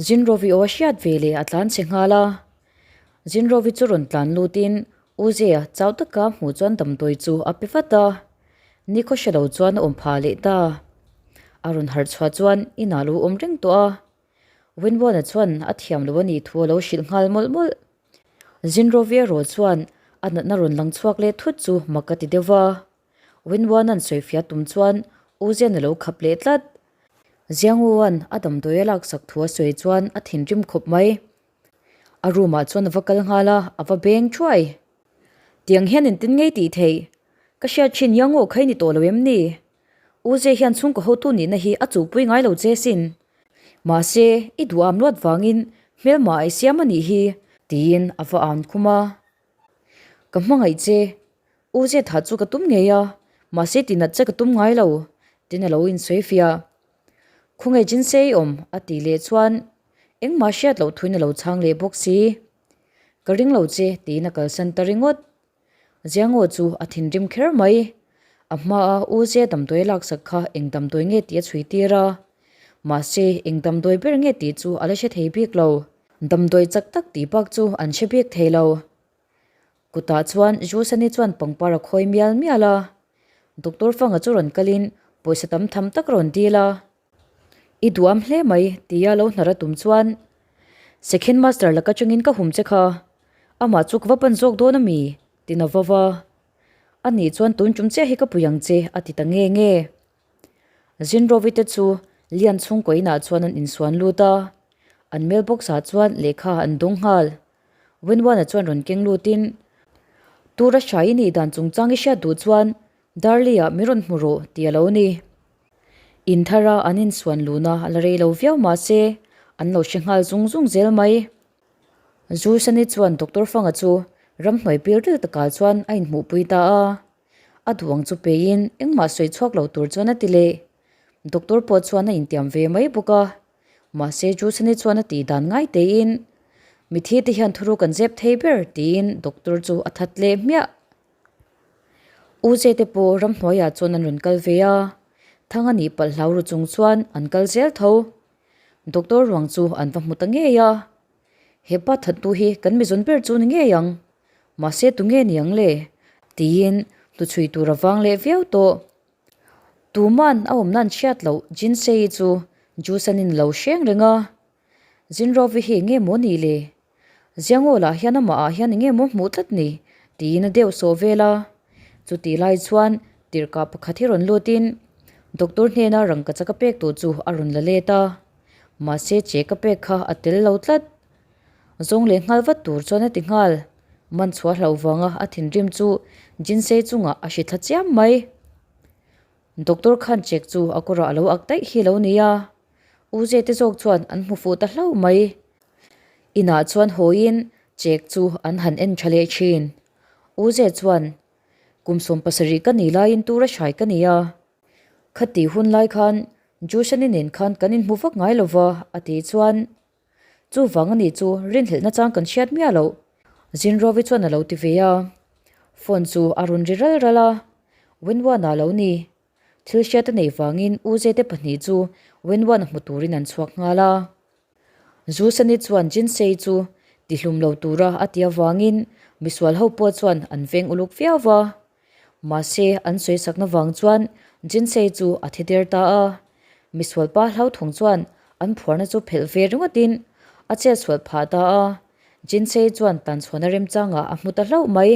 Zinrovi aw a hriat ve leh a tlan chhe nghal a. Zinrovi chu rawn tlan lutin U Zia chau taka hmuh chuan damdawi chu a pe vat a. Nikhaw hre lo chuan a awm phah leh ta. A rawn harh chhuah chuan inah lo awm reng tawh a. Winbona chuan a thiam lo a nih thu a lo hrilh nghal mawlh mawlh. Zinrovi erawh chuan a natna rawn lang chhuak leh thut chu mak a ti deuh va. Winbona'n sawifiah tum chuan U Zian a lo khap leh tlat. Ziangua'n a damdawi a laksak thu a sawi chuan a thinrim khawp mai. A room ah chuan a va kal nghal a, a va beng thuai. Tiang hian engtin ngei tih theih? Ka hriat thin Yango kha i ni tawh lo em ni? U Zia hian chhungkaw hotu nihna hi a chuhpui ngai lo che sin. Mahse, i duham luat vangin hmelma a i siam a nih hi, tiin a va an khum a. Ka hmangaih che, U Zia thah chu ka tum ngei a, mahse tinat che ka tum ngai lo, tiin a lo insawi fiah. Khawnge Jinsei awm? a tih leh chuan engmah hriat loh thuin a lo chhang leh bawk si. Ka ring lo che, tiin a kalsan ta ringawt. Ziangaw chu a thinrim kher mai. A hmaa U Zia damdawi a laksak kha eng damdawi nge tih a chhui tir a. Mahse, eng damdawi ber nge tih chu a la hre thei bik lo. Damdawi chak tak tih bak chu an hre bik thei lo. Kutah chuan Jusani chuan pangpar a khawi mial mial a. Doctor Fanga chu rawn kalin pawisa tam tham tak rawn dil a. I duham hle mai tia lo hnar a tum chuan Second Master laka chungin ka hum che kha. Amah chu ka va pan zawk dawn a mi? Tin a va va. Ani chuan tun tum chiah hi ka pui ang che a ti ta nge nge. Zinrovi te chu Lian chhungkaw inah chuan an insuan lut a. An mailbox ah chuan lehkha an dawng nghal. Wenwana chuan rawn keng lutin, Tura hrai i nih dan chungchang i hriat duh chuan Darley-ah min rawn hmu rawh tih a lo ni. In thara an insuan luna a la rei lo viau mah se an lo hre nghal zung zung zel mai. Zusani chuan Doctor Fanga chu ramhnuai pil ril takah chuan a inhmuhpui ta a. A duang chu peiin engmah sawi chhuak lo tur chuan a ti leh. Doctor pawh chuan a intiam ve mai bawk a. Mahse Jusani chuan a tih dan ngai teiin, Mithi te hian thuruk an zep thei ber tiin doctor chu a that leh hmiah. U Zete te pawh ramhnuaiah chuan an rawn kal ve a, thang a nih palh hlau ru chung chuan an kal zel tho. Doctor ruang chu an va hmu ta ngei a, Hepa thattu hi kan mizawn ber chu ni ngei ang, mahse tunge ni ang le? tiin hnuchhui tur a vang leh viau tawh. Tuman a awmna an hriat loh Jinsei chu Jusanin a lo hreng reng a, Zinrovi hi enge maw nih le? Ziangaw-lah hian amah ah hian enge maw hmuh tlat ni? tiin a deuh sawh vel a. Chutih lai chuan tirhkah pakhat hi rawn lutin doctor hnena rangkachak a pek tur chu a rawn la let a, mahse che ka pek kha a tel lo tlat. Zawng leh nghal vat tur chuan a ti nghal. Man chhuah hlauh vanga a thinrim chu Jinsei chungah a hri thla chiam mai. Doctor khan check chu a kawrah a lo ak daih hi lo nia. U Zete zawk chuan an hmu fuh ta hlauh mai. Inah chuan hawiin check chu an han en tha leh thin. U Ze chuan, Kum 70 ka nih laiin tura hrai ka ni a. Khati hun lai khan Jushani nen khan kan inhmu vak ngai lova a tih chuan Chuvang a nih chu rinhlelhna chang kan hriat miah loh. Zinrovi chuan a lo ti ve a. Phone chu a rawn ri ral ral a. Wenwana lo ni. Thil hriat a neih vangin U Zete pahnih chu Wenwana hmu turin an chhuak nghal a. Zusani chuan Jinsei chu tihlum lo tura a ti avangin misual ho pawh chuan an veng uluk viau va. Mahse, an sawisakna vang chuan Jinsei chu a thi der ta a. Misual pa hlauthawng chuan an phuarna chu phelh ve ringawtin a chetsual phah ta a. Jinsei chuan tanchhuahna remchangah a hmu ta hlauh mai.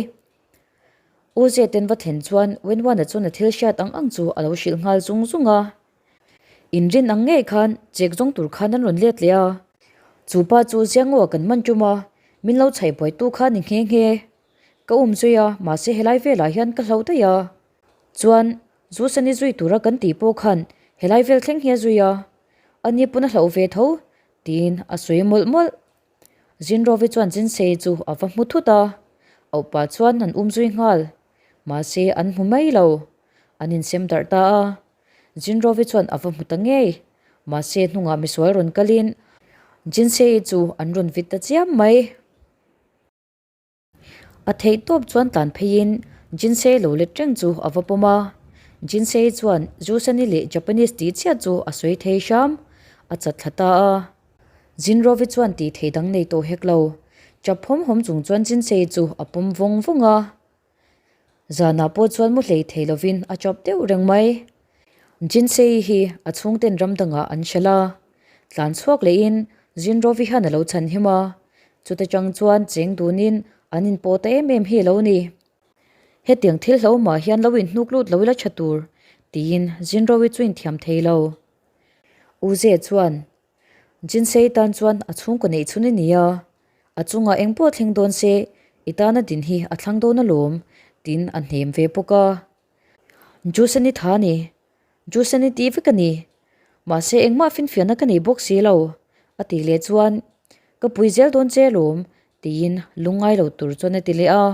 U Zeten va thlen chuan Wenwana chuan a thil hriat ang ang chu a lo hrilh nghal zung zung a. Inrin ang ngei khan chek zawng tur khan an rawn let leh a. Chu pa chu Ziangaw kan man tum a, min lo chhaih buaitu kha ni nghe nghe. Ka um zui a, mahse helai velah hian ka hloh daih a. Chuan, Zusani zui tura kan tih pawh khan helai vel thleng hi a zui a. Ani pawn a hloh ve tho, tiin a sawi mawlh mawlh. Zinrovi chuan Jinsei chu a va hmu thut a, a upa chuan an um zui nghal. Mahse an hmu mai lo. An insem darh ta a. Zinrovi chuan a va hmu ta ngei. Mahse hnungah misual rawn kalin Jinsei chu an rawn vit ta chiam mai. A theih tawp chuan tlan pheiin Jinsei lo let reng chu a va pawm a. Jinsei chuan Jusani leh Japanese tih chiah chu a sawi thei hram, a chat thla ta a. Zinrovi chuan tih theih dang nei tawh hek lo. Chap hawm hawm chung chuan Jinsei chu a pawm vawng vawng a. Zanah pawh chuan mu hlei thei lovin a chap deuh reng mai. Jinsei hi a chhungten ram dangah an hralh a. Tlan chhuak lehin Zinrovi hian a lo chhan him a. Chuta chang chuan cheng dunin an inpawh ta em em hi a lo ni. Hetiang thil hlauhmah hian lo inhnuk lut lo ila tha tur, tiin Zinrovi chu inthiam thei lo. U Ze chuan, Jinsei tan chuan a chhungkaw neih chhun i ni a, a chungah eng pawh thleng dawn se i tana din hi a thlang dawn alawm, tiin a hnem ve bawk a. Juseni tha a ni, Juseni tih vek a ni, mahse engmah finfiahna ka nei bawk si lo, a tih leh chuan, Ka pui zel dawn che alawm, tiin lungngai lo tur chuan a ti leh a.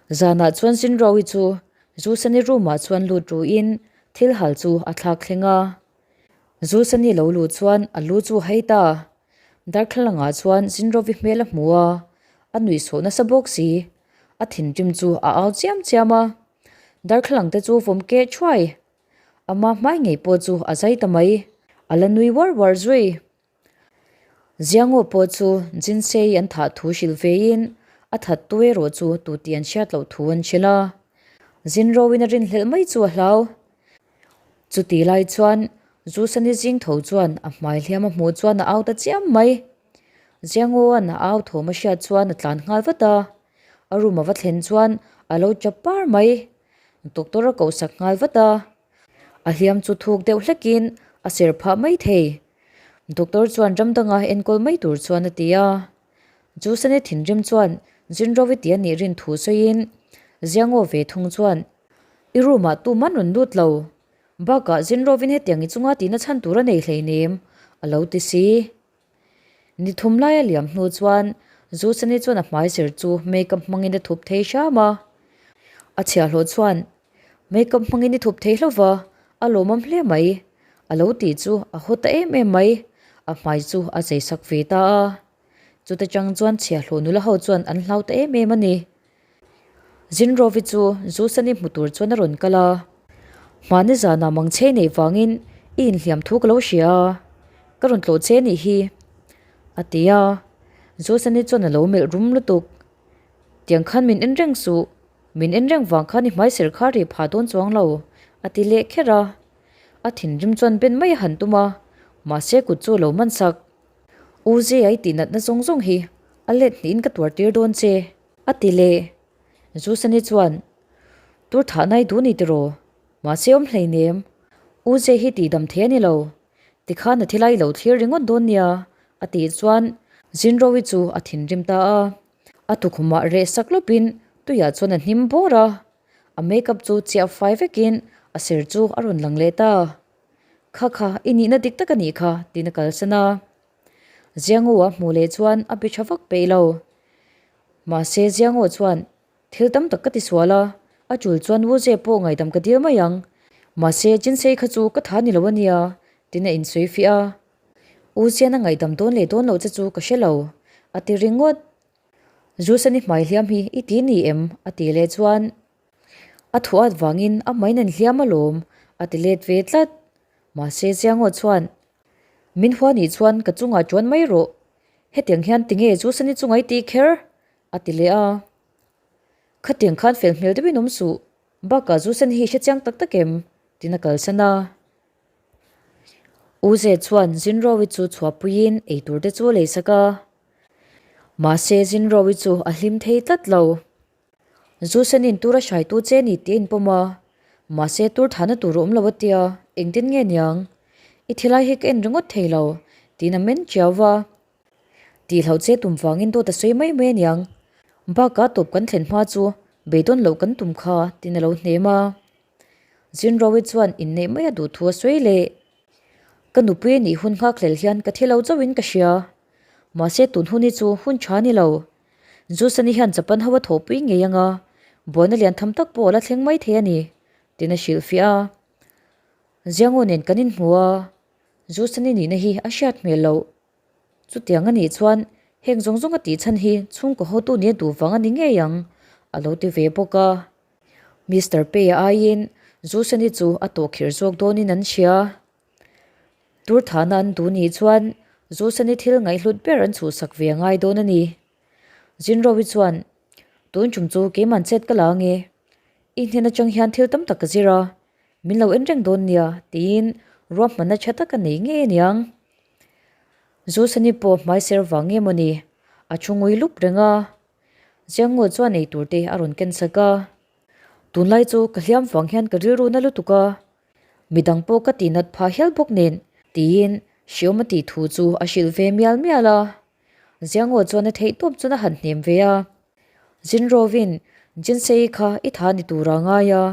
Zanah chuan Zinrawi chu Juseni room-ah chuan lut ruin thil hal chu a thlak thleng a. Zusani lo luh chuan a lu chu a hei ta. Darthlalangah chuan Zinrovi hmel a hmu a, a nuihsawh nasa bawk si. A thinrim chu a au chiam chiam a. Darthlalang te chu vawm keh thuai. Ama hmai ngei pawh chu a zai ta mai. A la nui uar uar zui. Ziangaw pawh chu Jinsei an thah thu hrilh vein a that tu erawh chu tu tih an hriat loh thu an hrilh a. Zinroin a rinhlelh mai chu a hlau. Chuti lai chuan Zusani zing tho chuan a hmai hliam a hmuh chuan a au ta chiam mai. Ziangaw-a'n a au thawm a hriat chuan a tlan nghal vat a. A room a va thlen chuan a lo chap par mai. Doctor a kohsak nghal vat a. A hliam chu thuk deuh hlekin a ser phah mai thei. Doctor chuan ram danga enkawl mai tur chuan a ti a. Jusani thinrim chuan Zinrovi tih a nih rin thu sawiin Ziangaw ve thung chuan I room ah tuman rawn lut lo. Bakah Zinrovin hetiang i chunga tihna chhan tur a nei hleinem a lo ti si. Ni thum lai a liam hnu chuan Zusani chuan a hmai ser chu makeup hmangin a thup thei hram a. A chhiahhlawh chuan makeup hmangin i thup thei hlauh va, a lawmawm hle mai a lo tih chu a haw ta em em mai. A hmai chu a zei sak ve ta a. Chuta chang chuan chhiahhlawh nula ho chuan an hlau ta em em a ni. Zinrovi chu Zusani hmu tur chuan a rawn kal a, Hmani zanah mangchhei neih vangin i inhliam thu ka lo hria a, ka rawn tlawh che nih hi, a ti a. Zusani chuan a lo melh rum lutuk, Tiang khan min en reng suh, min en reng vang khan i hmai ser kha rih phah dawn chuang lo, a ti leh kher a. A thinrim chuan ben mai a han tum a, mahse kut chu a lo man sak. U Zia i tihnatna zawng zawng hi a let hnihin ka tuar tir dawn che. A ti leh. Zusani chuan, Tur thah nai duh ni tiraw? Mahse awm hleinem. U Zia hi tihdam thei a ni lo. Tikhan a thilai lo thlir ringawt dawn nia, a tih chuan Zinrowi chu a thinrim ta a. A tukhumah reh sak lawpin tuiah chuan a hnim bawr a. A makeup chu chiah fai vekin a ser chu a rawn lang leh ta. Kha kha, i nihna dik tak a nih kha, tiin a kalsan a. Ziangaw a hmuh leh chuan a be tha vak peih lo. Mahse Ziangaw chuan, Thil tam tak ka ti sual a, a tul chuan Wuze pawh ngaihdam ka dil mai ang. Mahse Jinsei kha chu ka tha ni lo a nia, tiin a insawi fiah a. U Zian a ngaihdam dawn leh dawn loh che chu ka hre lo, a ti ringawt. Zusani hmai hliam hi i ti ni em? a ti leh chuan, A thuat vangin a hmain an hliam alawm, a ti let ve tlat. Mahse Ziangaw chuan, Min hua nih chuan ka chungah ṭuan mai rawh. Hetiang hian tinge Zusani chunga i tih kher? a ti leh a. Khatiang khan fel hmel deuhin awm suh. Bakah Zusani hi hre chiang tak tak em? tiin a kalsan a. U Ze chuan Zinrowi chu chhuahpuiin eitur te chu a leisak a. Mahse Zinrowi chu a hlim thei tlat lo. Zusenin tur a hraitu che ni tih a inpawm a, mahse tur thahna tur a awm lo a tia, engtin nge niang? I thilai hi ka en ringawt thei lo, tiin a men chiau va. Tihloh che tum vangin dawt a sawi mai mai aniang, bakah tawp kan thlen hma chu beidawn loh kan tum kha, tiin a lo hnem a. Zinrowi chuan inneih mai a duh thu a sawi leh. Ka nupui a nih hun nghakhlel hian ka thi lo chauhin ka hria, mahse tun hun hi chu hun tha a ni lo. Zusani hian Japan ho a thawhpui ngei anga buaina lian tham tak pawh a la thleng mai thei a ni, tiin a hrilhfiah a. Ziangaw nen kan inhmu a, Zusani nihna hi a hriat hmel loh. Chutiang a nih chuan heng zawng zawng a tih chhan hi chhungkaw hotu nia duh vang a ni ngei ang, a lo ti ve bawk a. Mister Pei-a aiin Zusani chu a tawhkhirh zawk dawnin an hria. Tur thahna an duh nih chuan. Zosani thil ngaihhlut ber an chhuhsak ve a ngai dawn a ni. Zinrovi chuan, Tun tum chu keiman chet ka la ange. I hnen atang hian thil tam tak ka zir a, min lo en reng dawn nia, tiin ruahmanna tha tak a nei ngei aniang. Zosani pawh hmai ser vang nge mawni, a thu ngui lup reng a. Ziangngaw chuan eitur te a rawn ken sak a. Tunlai chu ka hliam vang hian ka rilru na lutuk a, midang pawh ka tihnat phah hial bawk nen, tiin hriawm a tih thu chu a hrilh ve mial mial a. Ziangaw chuan a theih tawp chuan a han hnem ve a. Zinrovin, Jinsei kha i tha ni tura ngai a,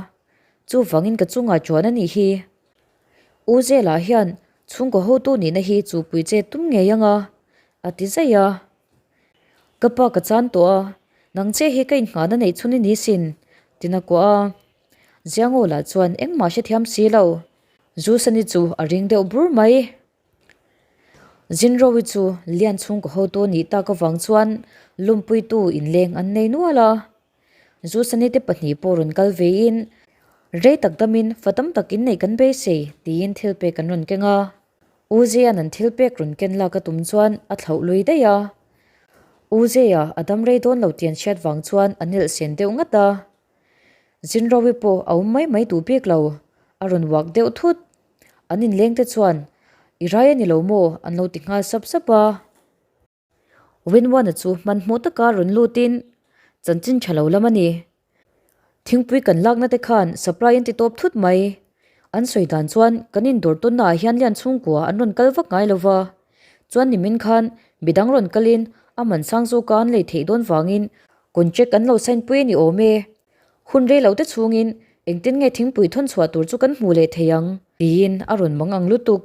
chuvangin ka chungah chuan a nih hi. U Zela hian chhungkaw hotu nihna hi chupui che tum ngei ang a, a ti zaih a. Ka pa ka chan tawh a, nang che hi ka inngahna neih chhun i ni sin, tina kuah a. Ziangaw lah chuan engmah hrethiam si lo. Zusani chu a ring deuh bur mai. Zinrowi chu Lian chhungkaw hotu nih tak avang chuan lumpuitu inleng an nei nual a. Zusani te pahnih pawh rawn kal vein, Rei tak damin fa tam tak inneih kan beisei, tiin thil pek an rawn keng a. U Zea'n an thil pek rawn ken lak a tum chuan a thlauh lui daih a. U Zea a dam rei dawn lo tih an hriat vang chuan a nilh sen deuh ngat a. Zinrowi pawh a awm mai mai duh bik lo, a rawn uak deuh thut. An inleng te chuan, I rai a ni lo maw? an lo ti nghal sap sap a. Winwana chu hmanhmawh taka rawn lutin, Chanchin tha lo lam a ni. Thingpui kan lakna te khan supply an ti tawp thut mai. An sawi dan chuan kan indawr tawnnaah hian lian chhungkua an rawn kal vak ngai lo va. Chuan nimin khan midang rawn kalin a man sang zawka an lei theih dawn vangin contract an lo sign pui a ni awm e. Hun rei lo te chhungin engtin nge thingpui thawn chhuah tur chu kan hmuh leh thei ang? Tiin a rawn mang ang lutuk.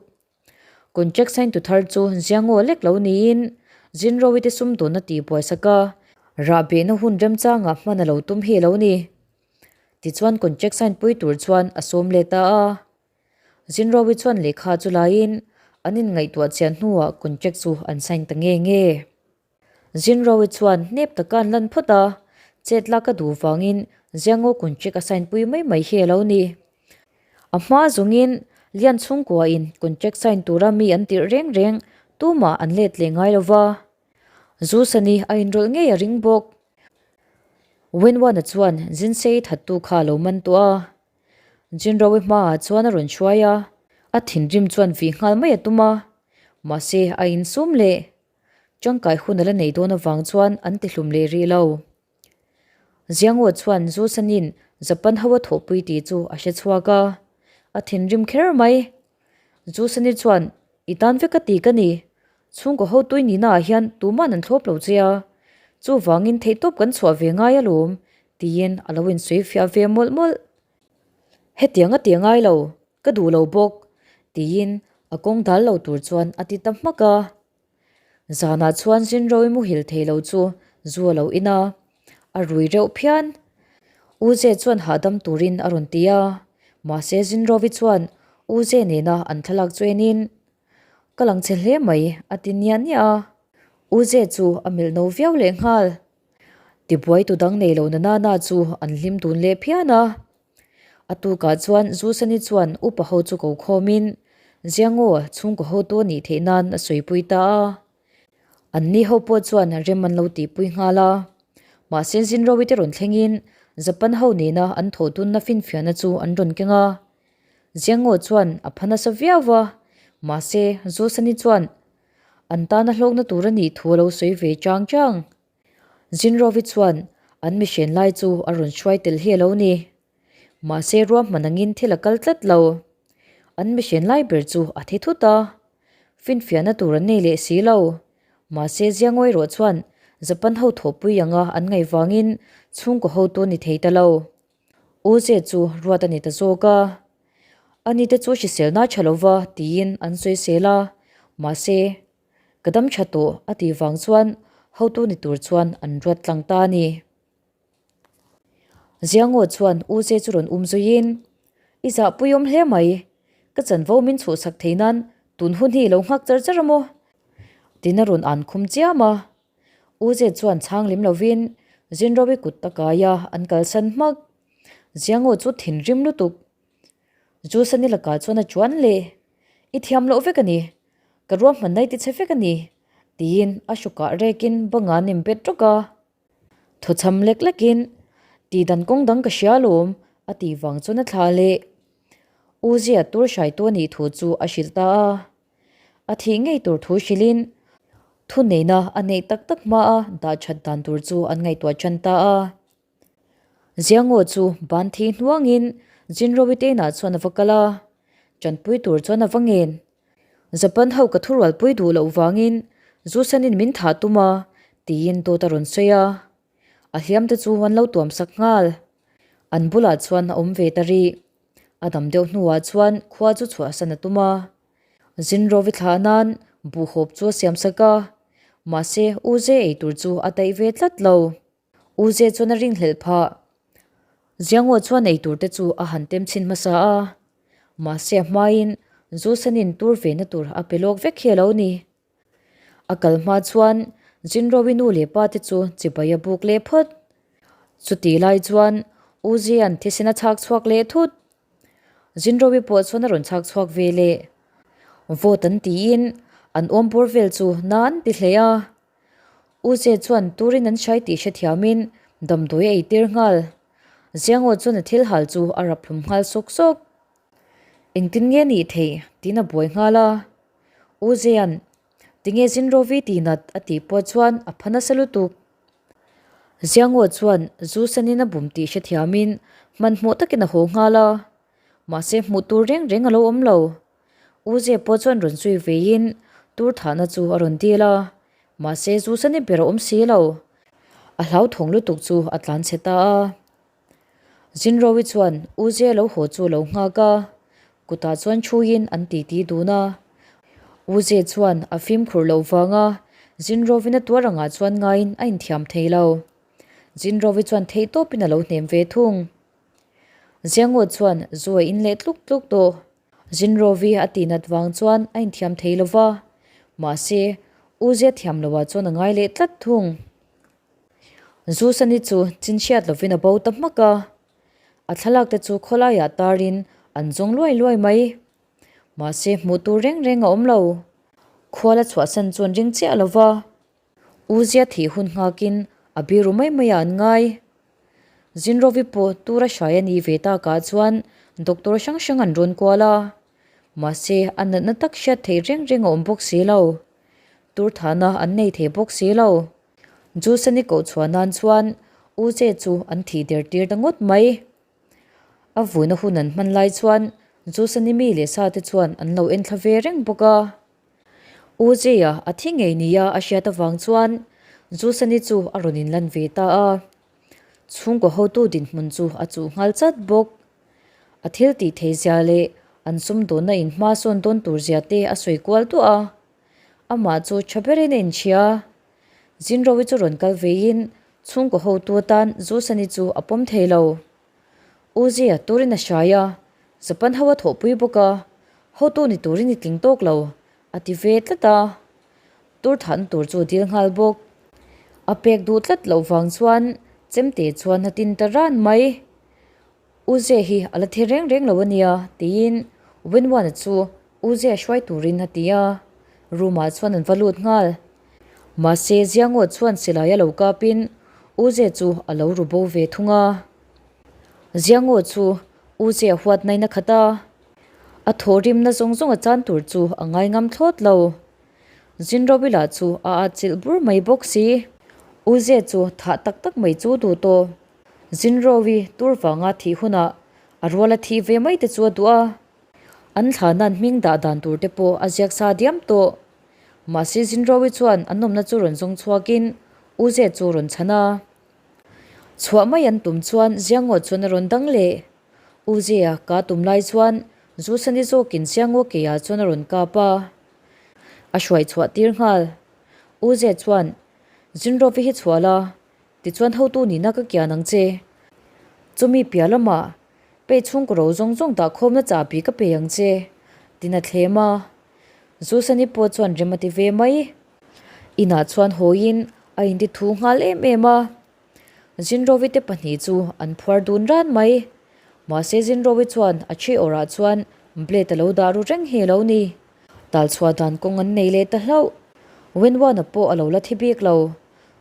Contract sign tu thar chu Ziangaw lek lo niin Zinrowi te sumdawnna tih buaisak a, rahbehna hun remchangah hman a lo tum hi a lo ni. Tichuan contract sign pui tur chuan a sawm leh ta a. Zinrowi chuan lehkha chu laiin an inngaihtuah chian hnuah contract chu an sign ta nge nge. Zinrowi chuan hnep taka an lan phawt a, chet lak a duh vangin Ziangaw contract a sign pui mai mai hi a lo ni. A hma zungin Lian chhungkuain contract sign tura mi an tirh reng reng tumah an let leh ngai lo va. Zusani a inrawlh ngei a ring bawk. Wenwana chuan Zinsei thattu kha a lo man tawh a. Jinrowi hmaah chuan a rawn hruai a, a thinrim chuan vih nghal mai a tum a, mahse a insum leh. Tangkai hun a la nei dawn avang chuan an ti hlum leh rih lo. Ziangaw chuan Zusanin Japan ho a thawhpui tih chu a hre chhuak a, a thinrim kher mai. Zusani chuan, I tan vek a ti ka ni. Chhungkaw ho tui nihna ah hian tuman an thlawp lo che a, chuvangin theihtawp kan chhuah ve ngai alawm, tiin a lo insawi fiah ve mawlh mawlh. Hetiang a ti ngai lo, ka duh lo bawk, tiin a kawng dal lo tur chuan a ti ta hmak a. Zanah chuan Zinrowi muhil thei lo chu zu a lo in a, a rui reuh phian. U Ze chuan hahdam turin a rawn ti a, mahse Zinrowi chuan U Ze nena an thlalak chu enin, Ka lang che hle mai, a ti niah niah a. U Ze chu a melh no viau lehnghal. Tibuaitu dang nei lo na nana chu an hlim dun leh phian a. A tukah chuan Zusani chuan upa ho chu ko khawmin Ziangaw chhungkaw hotu a nih theih nan a sawipui ta a. Anni ho pawh chuan rem an lo tihpui nghal a. Mahse Zinrowi te rawn thlengin Japan ho nena an thawh dunna finfiahna chu an rawn keng a. Ziangaw chuan a pha nasa viau va, mahse Zusani chuan an tana hlawkna tur a nih thu a lo sawi ve chang chang. Zinrovi chuan an mihren lai chu a rawn hruai tel hi a lo ni. Mahse ruahman angin thil a kal tlat lo. An mihren lai ber chu a thi thut a. Finfiahna tur an nei leh si lo. Mahse Ziangawi erawh chuan Japan ho thawhpui anga an ngaih vangin chhungkaw hotu a ni thei ta lo. U Ze chu ruat a ni ta zawk a. Ani te chu hriselna tha lova tiin an sawisel a. Mahse. Ka dam tha tawh a tih vang chuan hotu ni tur chuan an ruat tlang ta a ni. Ziangaw chuan U Ze chu rawn um zuiin, I zahpui awm hle mai, ka chanvo min chhuhsak thei nan tun hun hi i lo nghak char char a maw? Tiin a rawn an khum chiam a. U Ze chuan chhang lem lovin Zinrovi kut ta kaia an kalsan hmak. Ziangaw chu thinrim lutuk. Jusani lakah chuan a chuan le. I thiam loh vek a ni. Ka ruahmanna i ti chhe vek a ni, tiin a hrukah rekin banga a nem bet rawk a. Thawchham lek lekin, Tihdan kawng dang ka hria alawm, a tih vang chuan a thlah leh. U Zia tur hraitu a nih thu chu a hrilh ta a. A thih ngei tur thu hrilhin thuneihna a neih tak tak hmaa dah that dan tur chu an ngaihtuah tan ta a. Ziangaw chu ban thi hnuangin Jinrovi te inah chuan a va kal a, tanpui tur chuan a va ngen. Japan ho ka thurualpui duh loh vangin Zusanin min thah tum a, tiin dawt a rawn sawi a. A hliam te chu an lo tuam sak nghal. An bulah chuan a awm ve ta rih. A dam deuh hnuah chuan khua chu chhuahsan a tum a. Zinrovi thlah nan buhhawp chu a siam sak a, mahse U Ze ei tur chu a daih ve tlat lo. U Ze chuan a ringhlelh phah. Ziangaw chuan ei tur te chu a han tem chhin hmasa a, mahse a hmain Zusanin tur ve na tur a pe lawk vek hi a lo ni. A kal hma chuan Jinrowi nu leh pa te chu chibai a buk leh phawt. Chutih lai chuan U Zian thisen a chhak chhuak leh thut. Jinrowi pawh chuan a rawn chhak chhuak ve leh. Vote an tiin an awm bawr vel chu na an ti hle a. U Ze chuan turin an hrai tih hrethiamin damdawi a eitir nghal. Ziangaw chuan a thil hal chu a rap hlum nghal sawk sawk. Engtin nge nih theih tiin a buai nghal a. U Zea'n, Tinge Zinrovi tih nat a tih pawh chuan a pha nasa lutuk. Ziangaw chuan zu sanin a bum tih hrethiamin hmanhmawh takin a haw nghal a, mahse hmuh tur reng reng a lo awm lo. U Ze pawh chuan rawn zui veiin tur thahna chu a rawn dil a, mahse zu sani ber a awm si lo. A hlauthawng lutuk chu a tlanchhe ta a. Zinrowi chuan U Zia lo haw chu lo nghak a, kutah chuan thuin an titi dun a. U Zia chuan a fimkhur loh vanga Zinrowin a tuar angah chuan ngaiin a inthiam thei lo. Zinrowi chuan theihtawpin a lo hnem ve thung. Ziangaw chuan zu a in leh tluk tluk tawh. Zinrovi a tihnat vang chuan a inthiam thei lo va, mahse U Zia thiam loah chuan a ngai leh tlat thung. Zusani chu chin hriat lovin a bo ta hmak a, a thlalak te chu khawlaiah tarin an zawng luai luai mai. Mahse hmuh tur reng reng a awm lo. Khuala chhuahsan chu an ring chiah lo va, Uzia thih hun nghakin a biru mai maiah an ngai. Zinrovi pawh tura hrai a nih ve takah chuan doctor hrang hrang an rawn kual a, mahse a natna tak hriat theih reng reng a awm bawk si lo. Tur thahna an nei thei bawk si lo. Jusani koh chhuah nan chuan U Che chu an thih der tir ta ngawt mai. A vuina hun an hman lai chuan Jusani mi leh sa te chuan an lo en thla ve reng bawk a. U Che-a a thi ngei nia a hriat avang chuan Jusani chu a rawn inlan ve ta a. Chhungkaw hotu dinhmun chu a chuh nghal chat bawk. A thil tih thei zia leh an sumdawnna inhma sawn dawn tur zia te a sawi kual duah a. Amah chu tha berin a inchhia. Zinrovi chu rawn kal veiin chhungkaw hotu atan Zusani chu a pawm thei lo. U Zia turin a hrai a, Japan ho a thawhpui bawk a, hotu ni turin i tling tawk lo, a ti ve tlat a. Tur thahna tur chu a dil nghal bawk. A pek duh tlat loh vang chuan chemte chuan a tin ta ran mai. U Ze hi a la thi reng reng lo a nia, tiin Wenwana chu U Ze hruai turin a ti a, room-ah chuan an va lut nghal. Mahse, Ziangaw chuan silai a lo kapin U Ze chu a lo ru bo ve thung a. Ziangaw chu U Ze a huat nain a khat a, a thawhrimna zawng zawng a chan tur chu a ngai ngam thlawt lo. Zinrovi lah chu a atchilh bur mai bawk si. U Ze chu thah tak tak mai chu duh tawh. Zinrovi tur vanga thih hunah a ruala thih ve mai te chu a duh a, an thlahna'n hming dah dan tur te pawh a ziak sa diam tawh. Mahse Zinrovi chuan an awmna chu rawn zawng chhuakin U Ze chu rawn chhan a. Chhuah mai an tum chuan Ziangaw chuan a rawn dang leh. U Ze-a ka tum lai chuan Zusani zawkin Ziangaw keia chuan a rawn kap a, a hruai chhuah tir nghal. U Ze chuan, Zinrovi hi chhuah la, Tichuan hotu nihna ka kian ang che. Chumi piah lamah pei chhungkaw ro zawng zawng dah khawmna chahbi ka pe ang che, tin a thlem a. Zusani pawh chuan rem a ti ve mai. Inah chuan hawiin a inti thu nghal em em a. Zinrovi te pahnih chu an phuar dun ran mai. Mahse Zinrovi chuan a thi awrah chuan blade a lo dah ru reng hi a lo ni. Talchhuah dan kawng an nei leh ta hlauh. Wenwana pawh a lo la thi bik lo.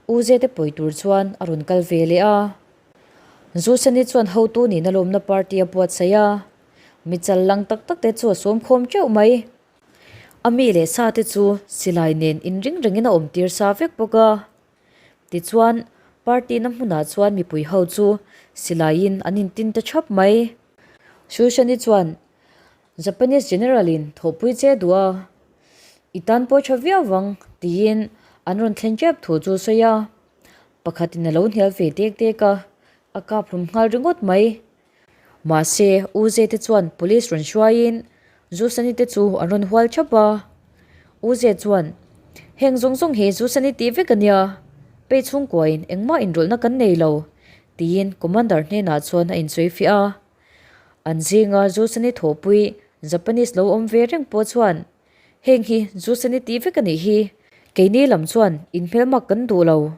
U Zete pawi tur chuan a rawn kal ve leh a. Zusani chuan hotu nihna lawmna party a buatsaih a. Mi chal lang tak tak te chu a sawm khawm teuh mai. A mi leh sa te chu silai nen inring rengin a awm tir sa vek bawk a. Tichuan, party na hmunah chuan mipui ho chu silaiin an intin ta thap mai. Sushani chuan Japanese General in thawhpui che duh a, i tan pawh tha viau vang tiin an rawn thlen tep thu chu sawi a. Pakhatin a lo hnial ve dek dek a, a kap hlum nghal ringawt mai. Mahse, U Ze te chuan police rawn hruaiin Zusani te chu an rawn hual thap a. U Ze chuan, Heng zawng zawng hi Zusani tih vek a nia, pei chhungkuain engmah inrawlhna kan nei lo, tiin Commander hnenah chuan a insawi fiah a. An zinga Zusani thawhpui Japanese lo awm ve reng pawh chuan, Heng hi Zusani tih vek a nih hi, keini lam chuan inhmelmak kan duh lo.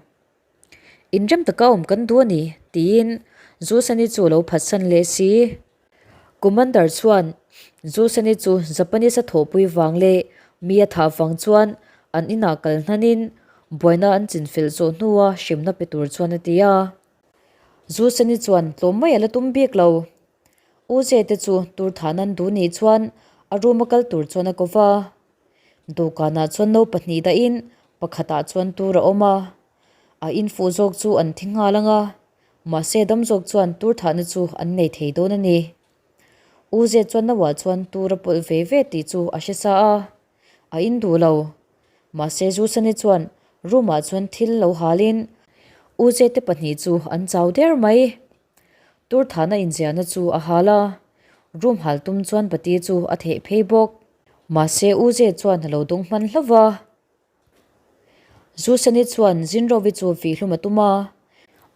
Inrem taka awm kan duh a ni, tiin Zusani chu a lo phatsan leh si. Commander chuan Zusani chu Japanese a thawhpui vang leh mi a thah vang chuan an inah kal hnanin buaina an chinfel zawh hnua hremna pe tur chuan a ti a. Zusani chuan tlawm mai a la tum bik lo. U Ze te chu tur thah nan duh nih chuan a room a kal tur chuan a ko va. Dawhkanah chuan no pahnih dahin pakhatah chuan tur a awm a, a infuh zawk chu an thi nghal ang a, mahse dam zawk chuan tur thahna chu an nei thei dawn a ni. U Ze chuan noah chuan tur a pawlh ve ve tih chu a hre sa a, a in duh lo. Mahse Zusani chuan room ah chuan thil lo halin U Ze te pahnih chu an chau der mai. Tur thahna inziahna chu a hal a, room hal tum chuan bati chu a theih phei bawk. Mahse U Ze chuan a lo dawng hman hlauh va. Zusani chuan Zinrovi chu vihhlum a tum a,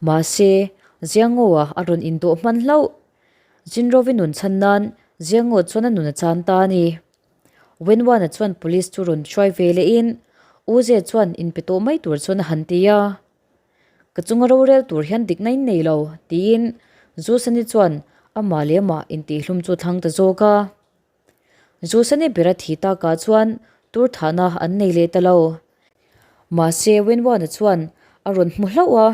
mahse Ziangaw-a a rawn indawh hman hlauh. Zinrovi nun chhan nan Ziangaw chuan a nun a chan ta a ni. Wenwana chuan police chu rawn hruai ve lehin U Ze chuan inpe tawh mai tur chuan a han ti a. Ka chunga rorel tur hian dikna in nei lo, tiin Zusani chuan amah leh amah intihhlum chu a thlang ta zawk a. Zusani bera thi takah chuan tur thahna an nei leh ta lo. Mahse, Wenwana chuan a rawn hmu hlauh a,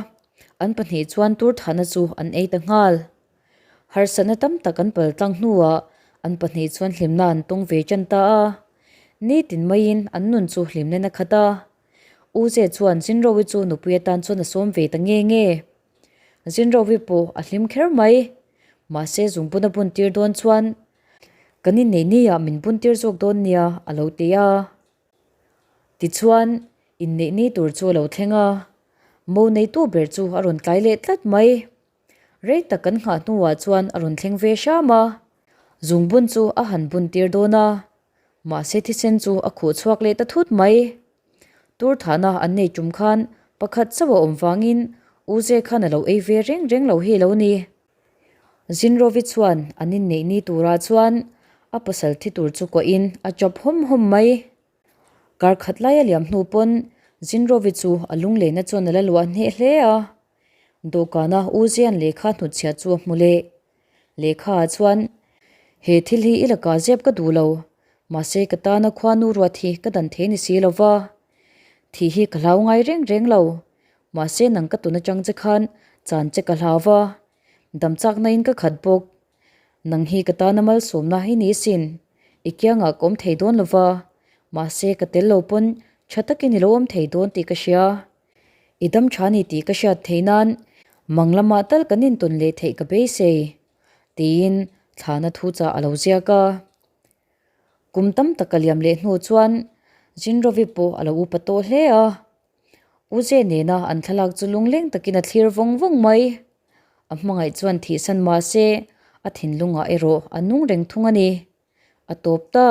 an pahnih chuan tur thahna chu an ei ta nghal. Harsatna tam tak an pal tlang hnuah an pahnih chuan hlimna an tawng ve tan ta a. Nitin maiin an nun chu hlimna a khat a. U Ze chuan Zinrovi chu nupui atan chuan a sawm ve ta nge nge. Zinrovi pawh a hlim kher mai. Mahse zungbun a bun tir dawn chuan kan inneih ni ah min bun tir zawk dawn nia a lo ti a. Tichuan inneih ni tur chu a lo thleng a, mo neitu ber chu a rawn tlai leh tlat mai. Rei tak kan nghah hnuah chuan a rawn thleng ve hram a, zungbun chu a han bun tir dawn a, mahse thisen chu a khuh chhuak leh ta thut mai. Tur thahna an nei tum khan pakhat chauh a awm vangin U Ze khan a lo ei ve reng reng lo hi lo ni. Zinrovi chuan an inneih ni turah chuan a pasal thi tur chu kuahin a chawp hawm hawm mai. Kar khat lai a liam hnu pawn Zinrovi chu a lunglehna chuan a la luah hneh hle a. Dawhkana U Zian lehkha hnutchhiah chu a hmu leh. Lehkha ah chuan, He thil hi i lakah zep ka duh lo, mahse ka tana khuanu ruat hi ka dan thei ni si lo va. Thih hi ka hlau ngai reng reng lo, mahse nang ka tun atang che khan chan che ka hlau va, dam chakna in ka khat bawk. Nang hi ka tana malsawmna i ni sin, i kiangah ka awm thei dawn lo va, mahse ka tel lo pawn tha takin i lo awm thei dawn tih ka hria. I dam tha ni tih ka hriat theih nan mang lamah tal kan intawn leh theih ka beisei, tiin thlana thu chah a lo ziak a. Kum tam tak a liam leh hnu chuan Zinrovi pawh a lo upa tawh hle a. U Ze nena an thlalak chu lungleng takin a thlir vawng vawng mai. A hmangaih chuan thihsan mah se a thinlungah erawh a nung reng thung a ni. A tawp ta.